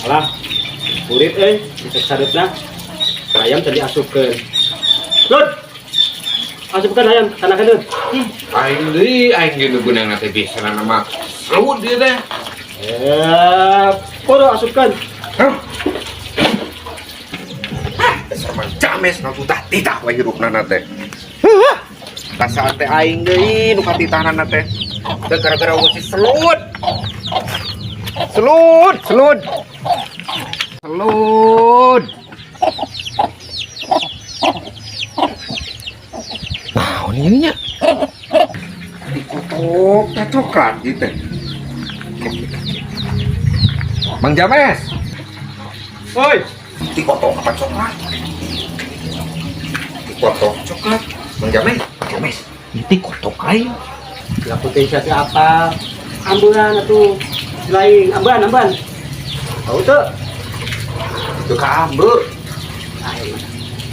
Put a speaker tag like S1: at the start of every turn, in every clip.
S1: Alah, burit euy, cek sareupna. Hayam tadi asupkeun. Lud. Asupkeun hayam kana keun.
S2: Aing deui, aing ge nu beunang teh biasana nama serut ieu teh.
S1: Eh, kudu asupkeun.
S2: Hah? Dasar Mang James nu titah we hirupna teh. Kasaan teh aing deui nu katitahna teh. Teu gara-gara euweuh si Selut. Selut, Selut. Selut. Naon ieu nya? Dikotok teh coklat ieu teh. Mang James,
S1: Woi,
S2: dikotok apa coklat? Dikotok coklat. Mang James, James, itu kotok aing.
S1: Lah putih siapa apa? Ambulan atuh. Lain, ambulan, ambulan. Tahu tuh?
S2: Itu kaambe.
S1: Aing.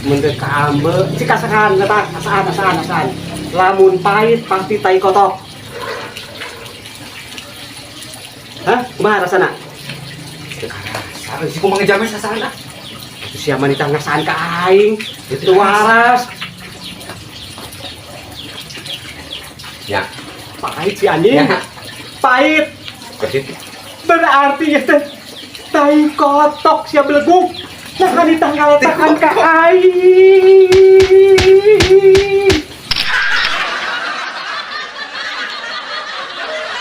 S1: Mun teu kaambe, cik kasakan eta, asaan, asaan, asaan. Lamun pahit pasti tai kotok. Hah? Kumaha rasana?
S2: Teu karasa euy, si kumaha James asaan ah.
S1: Itu sia manita ngasaan ka aing. Itu waras.
S2: Ya,
S1: Pahit si anjing.
S2: Ya.
S1: Pahit.
S2: Ke situ.
S1: Berarti ya teh tai kotok sia beleguk. Nah kan ditanggaletakan ka aing.